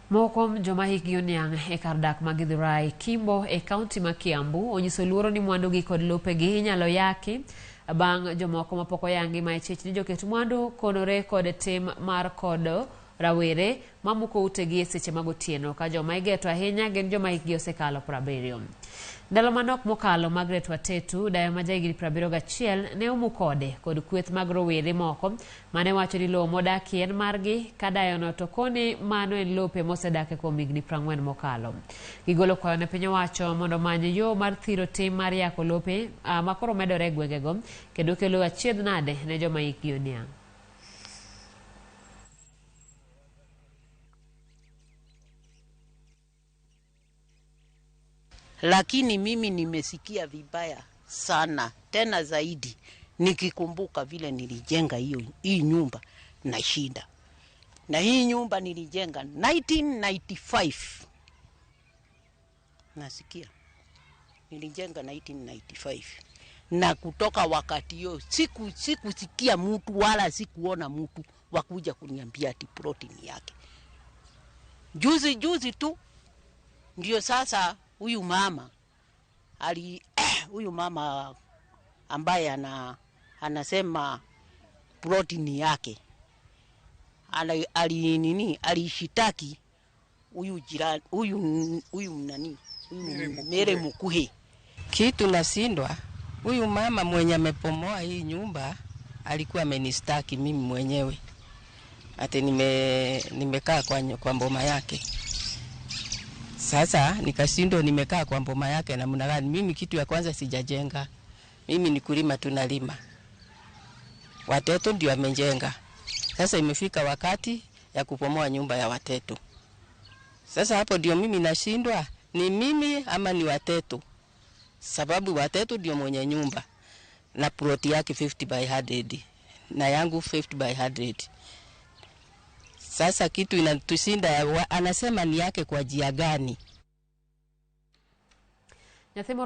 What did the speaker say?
Moko kuom joma hikgi oniang' e kar dak ma Githurai, Kimbo e kaunti ma Kiambu onyiso luoro ni mwandugi kod lopegi inyalo yaki bang' jomoko mapok oyangi ma ichich ni joket mwandu konore kod tim mar kodo rawere mamuko utegi e seche mag otieno ka joma igeto ahinya gin joma hikgi osekalo 70. Ndalo manok mokalo Margaret Watetu, dayo ma jahigni 71, ne omuk ode kod kweth mag rowere moko mane wacho ni lowo modakie en margi ka dayono to koni mano en lope mosedake kuom higni 40 mokalo. Gigolo kwayo ne piny owacho mondo omany yo mar thiro tim mar yako lope makoro medore e gwengego kendo kelo achiedh nade ne joma hikgi oniang'. Lakini mimi nimesikia vibaya sana tena zaidi nikikumbuka vile nilijenga hiyo hii nyumba na shida. Na hii nyumba nilijenga 1995. Nasikia nilijenga 1995 na kutoka wakati hiyo sikusikia mtu wala sikuona mtu wakuja kuniambia ati ploti ni yake. Juzi juzi tu ndio sasa huyu mama ali huyu mama ambaye anasema ploti ni yake ali nini alishitaki huyu jirani huyu nani huyu Mere Mukuhe. Kitu nashindwa, huyu mama mwenye amepomoa hii nyumba alikuwa amenistaki mimi mwenyewe ati nimekaa kwa mboma yake. Sasa nikashindwa nimekaa kwa mboma yake namna gani? Mimi kitu ya kwanza sijajenga. Mimi ni kulima tunalima. Watoto ndio wamejenga. Sasa imefika wakati ya kupomoa nyumba ya watoto. Sasa hapo ndio mimi nashindwa, ni mimi ama ni watoto? Sababu watoto ndio mwenye nyumba na plot yake 50 by 100 na yangu 50 by 100. Sasa kitu inatushinda, anasema ni yake kwa njia gani? Nyathi